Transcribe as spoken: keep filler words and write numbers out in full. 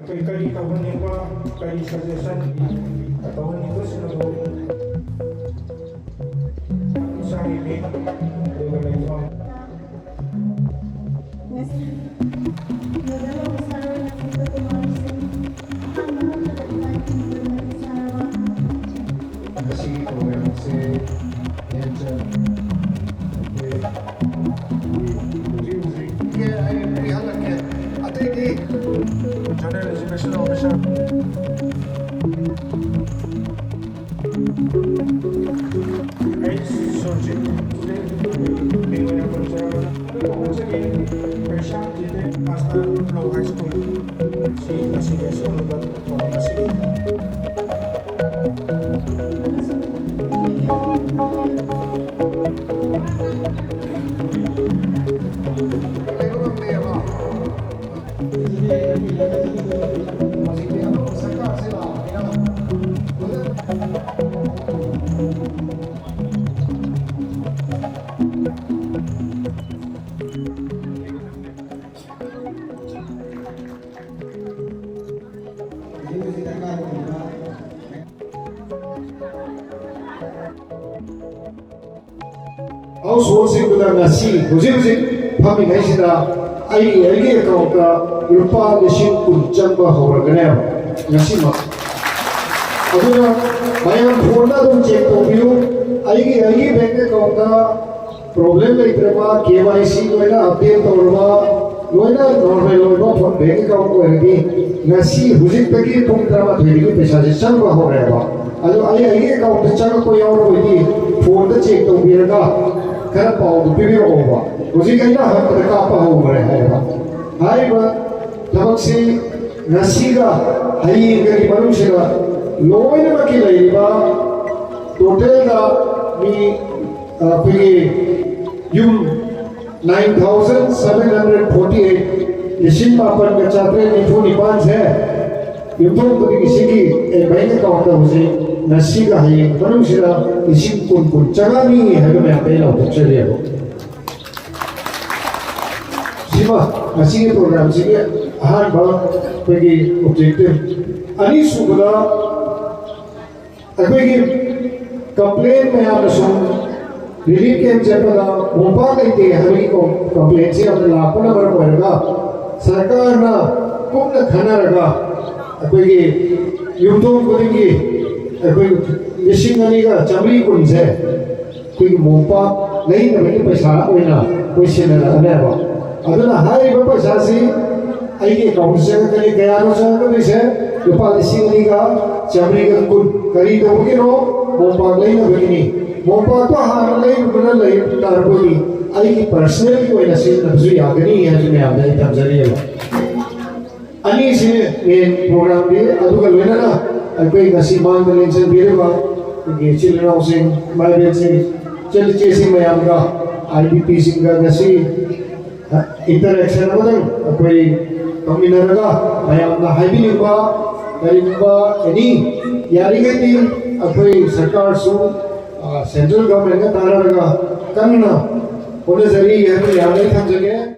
ꯑꯩꯈꯣꯏ ꯀꯔꯤ ꯇꯧꯍꯟꯅꯤꯡꯕ, ꯀꯔꯤ suggestion ꯇꯧꯍꯟꯅꯤꯡꯕꯁꯤꯡ ꯑꯗꯨ ꯏꯁꯥꯒꯤ ꯃꯤꯡ ꯑꯗꯨꯒ ꯂꯩꯐꯝ꯫ ꯉꯁꯤ ꯅꯣꯗꯦꯜ ꯑꯣꯐꯤꯁꯥꯔ ꯑꯣꯏꯅ ꯈꯣꯡꯖꯣꯝ ꯀꯨꯃꯥꯔ ꯁꯤꯡ ꯑꯍꯥꯟꯕ ꯍꯧꯔꯛꯄꯗ ꯏꯃꯥ ꯏꯕꯦꯟ ꯃꯔꯤ ꯆꯥꯔꯕ꯫ ꯉꯁꯤꯒꯤ ꯄ꯭ꯔꯣꯒ꯭ꯔꯥꯝꯁꯦ ꯍꯦꯟꯆꯟ ꯑꯩꯈꯣꯏ ꯍꯧꯖꯤꯛ ꯍꯧꯖꯤꯛ ꯑꯩ ꯄꯤꯍꯜꯂꯛꯀꯦ꯫ ꯑꯇꯩꯗꯤ ꯖꯦꯅꯔꯦꯜ ꯑꯦꯖꯨꯀꯦꯁꯟ ꯑꯣꯐꯤꯁꯥꯔ꯫ ꯑꯩ ꯁꯨꯔꯖꯤꯠ ꯃꯤꯡ ꯑꯣꯏꯅ ꯄꯟꯖꯔꯕꯗ ꯍꯧꯖꯤꯛ ꯄꯩꯁꯥ ꯇꯤꯗꯦ ꯃꯥꯁꯇꯔ ꯂꯣ ꯍꯥꯏ ꯁ꯭ꯀꯨꯜ ꯁꯤ ꯉꯁꯤꯒꯤ ꯑꯁꯦꯡꯕ ꯊꯧꯔꯝ ꯑꯁꯤꯒꯤ ꯍꯥꯎꯁ ꯍꯣꯜꯁꯤꯡꯗꯨꯗ ꯉꯁꯤ ꯍꯧꯖꯤꯛ ꯍꯧꯖꯤꯛ ꯐꯝꯃꯤꯉꯩꯁꯤꯗ ꯑꯩꯒꯤ ꯑꯩꯒꯤ ꯑꯦꯀꯥꯎꯟꯇ ꯂꯨꯄꯥ ꯂꯤꯁꯤꯡ ꯀꯨꯟ ꯆꯪꯕ ꯍꯧꯔꯒꯅꯦꯕ ꯉꯁꯤꯃꯛ꯫ ꯑꯗꯨꯅ ꯃꯌꯥꯝ ꯐꯣꯟꯗ ꯑꯗꯨꯝ ꯆꯦꯛ ꯇꯧꯕꯤꯌꯨ꯫ ꯑꯩꯒꯤ ꯑꯩꯒꯤ ꯕꯦꯡꯛ ꯑꯦꯀꯥꯎꯟꯇ ꯄ꯭ꯔꯣꯕ꯭ꯂꯦꯝ ꯂꯩꯇ꯭ꯔꯕ, ꯀꯦ ꯋꯥꯏ ꯁꯤ ꯂꯣꯏꯅ ꯑꯞꯗꯦꯠ ꯇꯧꯔꯕ, ꯂꯣꯏꯅ ꯅꯣꯔꯃꯦꯜ ꯑꯣꯏꯕ ꯐꯣꯟ ꯕꯦꯡꯛ ꯑꯦꯀꯥꯎꯟ ꯑꯣꯏꯔꯗꯤ ꯉꯁꯤ ꯍꯧꯖꯤꯛꯇꯒꯤ ꯄꯨꯡ ꯇꯔꯥꯃꯥꯊꯣꯏꯗꯒꯤ ꯄꯩꯁꯥꯁꯦ ꯆꯪꯕ ꯍꯧꯔꯛꯑꯦꯕ꯫ ꯑꯗꯣ ꯑꯩ ꯑꯩꯒꯤ ꯑꯦꯀꯥꯎꯟꯇ ꯆꯪꯉꯛꯄ ꯌꯥꯎꯔꯕꯗꯤ ꯐꯣꯟꯗ ꯆꯦꯛ ꯇꯧꯕꯤꯔꯒ ꯈꯔ ꯄꯥꯎꯗꯨ ꯄꯤꯕꯤꯔꯛꯑꯣꯕ꯫ ꯍꯧꯖꯤꯛ ꯑꯩꯅ ꯑꯍꯥꯟꯕꯗ ꯀꯥꯞꯄ ꯍꯧꯈ꯭ꯔꯦ ꯍꯥꯏꯌꯦꯕ꯫ ꯍꯥꯏꯔꯤꯕ ꯊꯕꯛꯁꯤ ꯉꯁꯤꯒ ꯍꯌꯦꯡꯒꯒꯤ ꯃꯅꯨꯡꯁꯤꯗ ꯂꯣꯏꯅꯃꯛꯀꯤ ꯂꯩꯔꯤꯕ ꯇꯣꯇꯦꯜꯗ ꯃꯤ, ꯑ, ꯑꯩꯈꯣꯏꯒꯤ ꯌꯨꯝ nine thousand seven hundred forty eight, ꯂꯤꯁꯤꯡ ꯃꯥꯄꯟꯒ ꯆꯥꯇ꯭ꯔꯦꯠ ꯅꯤꯐꯨ ꯅꯤꯄꯥꯟꯁꯦ ꯌꯨꯝꯊꯣꯡ ꯈꯨꯗꯤꯡꯒꯤ ꯁꯤꯒꯤ, ꯑꯦ, ꯕꯦꯡꯛ ꯑꯦꯀꯥꯎꯟꯇ ꯍꯧꯖꯤꯛ ꯉꯁꯤꯒ ꯍꯌꯦꯡ ꯃꯅꯨꯡꯁꯤꯗ ꯂꯤꯁꯤꯡ ꯀꯨꯟ ꯀꯨꯟ ꯆꯪꯉꯛꯅꯤ ꯍꯥꯏꯕ ꯃꯌꯥꯝꯗ ꯑꯩ ꯂꯥꯎꯊꯣꯛꯆꯔꯤꯑꯕ꯫ ꯁꯤꯃ ꯉꯁꯤꯒꯤ ꯄ꯭ꯔꯣꯒ꯭ꯔꯥꯝꯁꯤꯒꯤ ꯑꯍꯥꯟꯕ ꯑꯩꯈꯣꯏꯒꯤ ꯑꯣꯕꯖꯦꯛꯇꯤꯚ꯫ ꯑꯅꯤꯁꯨꯕꯗ, ꯑꯩꯈꯣꯏꯒꯤ ꯀꯝꯄ꯭ꯂꯦꯟ ꯃꯌꯥꯝꯅ ꯁꯨꯝ ꯔꯤꯂꯤꯐ ꯀꯦꯝ ꯆꯠꯄꯗ ꯃꯣꯝꯄꯥꯛ ꯂꯩꯇꯦ ꯍꯥꯏꯕꯒꯤ ꯀꯝ-, ꯀꯝꯄ꯭ꯂꯦꯟꯁꯤ ꯌꯥꯝꯅ ꯂꯥꯛꯄꯅ ꯃꯔꯝ ꯑꯣꯏꯔꯒ, ꯁꯔꯀꯥꯔꯅ ꯀꯨꯞꯅ ꯈꯟꯅꯔꯒ ꯑꯩꯈꯣꯏꯒꯤ ꯌꯨꯝꯊꯣꯡ ꯈꯨꯗꯤꯡꯒꯤ ꯑꯩꯈꯣꯏ ꯂꯤꯁꯤꯡ ꯑꯅꯤꯒ ꯆꯥꯃꯔꯤ ꯀꯨꯟꯁꯦ ꯑꯩꯈꯣꯏꯒꯤ ꯃꯣꯝꯄꯥꯛ ꯂꯩꯅꯕꯒꯤ ꯄꯩꯁꯥ ꯑꯣꯏꯅ ꯑꯩꯈꯣꯏ ꯁꯤꯖꯤꯟꯅꯔꯛꯑꯅꯦꯕ꯫ ꯑꯗꯨꯅ ꯍꯥꯏꯔꯤꯕ ꯄꯩꯁꯥꯁꯤ ꯑꯩꯒꯤ ꯑꯦꯀꯥꯎꯟꯗ ꯆꯪꯉꯛꯀꯅꯤ꯫ ꯀꯌꯥꯅꯣ ꯆꯪꯉꯛꯀꯗꯣꯏꯁꯦ? ꯂꯨꯄꯥ ꯂꯤꯁꯤꯡ ꯑꯅꯤꯒ ꯆꯥꯃꯔꯤꯒ ꯀꯨꯟ꯫ ꯀꯔꯤ ꯇꯧꯕꯒꯤꯅꯣ? ꯃꯣꯝꯄꯥꯛ ꯂꯩꯅꯕꯒꯤꯅꯤ꯫ ꯃꯣꯝꯄꯥꯛꯇꯣ ꯍꯥꯟꯅ ꯂꯩꯔꯨꯕꯅ ꯂꯩ ꯇꯥꯔꯕꯗꯤ ꯑꯩꯒꯤ ꯄꯔꯁꯅꯦꯜꯒꯤ ꯑꯣꯏꯅ ꯁꯤꯖꯤꯟꯅꯕꯁꯨ ꯌꯥꯒꯅꯤ ꯍꯥꯏꯕꯁꯤ ꯃꯌꯥꯝꯗ ꯑꯩ ꯊꯝꯖꯔꯤꯑꯕ꯫ ꯑꯅꯤꯁꯤꯅꯦ ꯃꯦꯟ ꯄ꯭ꯔꯣꯒ꯭ꯔꯥꯝꯗꯤ꯫ ꯑꯗꯨꯒ ꯂꯣꯏꯅꯅ ꯑꯩꯈꯣꯏ ꯉꯁꯤ ꯃꯥꯡꯗ ꯂꯦꯡꯁꯤꯟꯕꯤꯔꯤꯕ ꯑꯩꯈꯣꯏꯒꯤ ꯏꯆꯤꯜ ꯏꯅꯥꯎꯁꯤꯡ, ꯏꯃꯥ ꯏꯕꯦꯟꯁꯤꯡ, ꯏꯆꯜ ꯏꯆꯦꯁꯤꯡ ꯃꯌꯥꯝꯒ, ꯑꯥꯏ ꯕꯤ ꯄꯤꯁꯤꯡꯒ ꯉꯁꯤ ꯏꯟꯇꯔꯦꯛꯁꯟ ꯑꯃꯇꯪ ꯑꯩꯈꯣꯏ ꯇꯧꯃꯤꯟꯅꯔꯒ ꯃꯌꯥꯝꯅ ꯍꯥꯏꯕꯤꯅꯤꯡꯕ ꯀꯔꯤꯒꯨꯝꯕ ꯑꯦꯅꯤ, ꯌꯥꯔꯤꯈꯩꯗꯤ ꯑꯩꯈꯣꯏ ꯁꯔꯀꯥꯔꯁꯨ, ꯑ, ꯁꯦꯟꯇ꯭ꯔꯦꯜ ꯒꯚꯔꯟꯃꯦꯟꯒ ꯇꯥꯟꯅꯔꯒ ꯀꯟꯅ ꯍꯣꯠꯅꯖꯔꯤ ꯍꯥꯏꯕ ꯃꯌꯥꯝꯗ ꯑꯩ ꯊꯝꯖꯒꯦ꯫